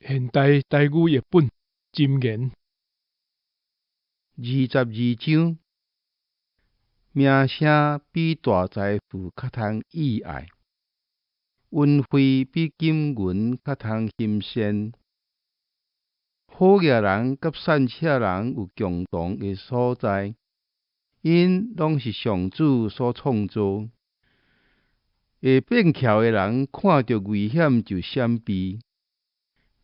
現代台語譯本箴言。22章，名聲比大財富較通意愛，恩惠比金銀較通欣羨。好額人佮散赤人有共同的所在，𪜶攏是上主所創造。會變巧的人看著危險就閃避，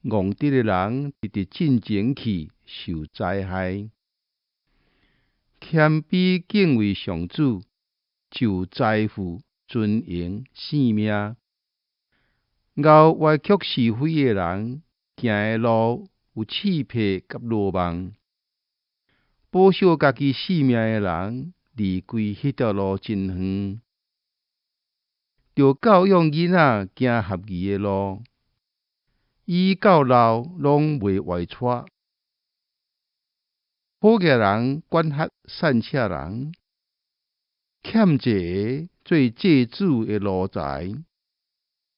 戇直的人直直進前去受災害。謙卑敬畏上主，就有財富、尊榮、性命。𠢕歪曲是非的人，行的路有刺皮佮羅網。保守家己性命的人，離開彼條路真遠。著教養囡仔行合宜的路，伊到老攏袂歪跙。好額人管轄散赤人，欠債的做債主的奴才，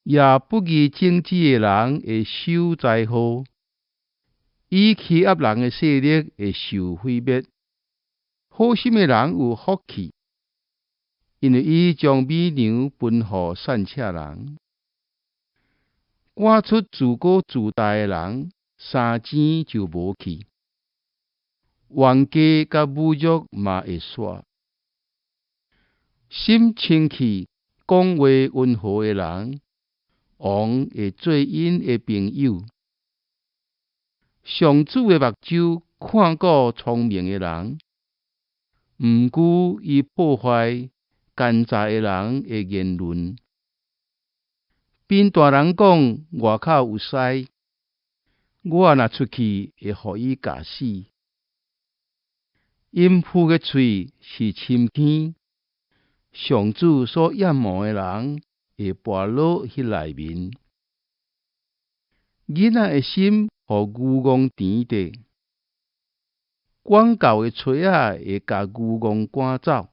掖不義種子的人會收災禍，以欺壓人的勢力會受毀滅。好心的人有福氣，因為伊將米糧分予散赤人。趕出自高自大的人，三錢就無去。冤家佮侮辱嘛會煞。心清氣、講話溫和的人，王會做𪜶的朋友。上主的目睭看顧聰明的人，毋過伊破壞奸詐的人的言論。貧惰人講外口有獅，我若出去會予伊咬死。淫婦的喙是深坑，上主所厭惡的人會跋落彼內面。囡仔的心予牛戇纏著，管教的槌仔會共牛戇趕走。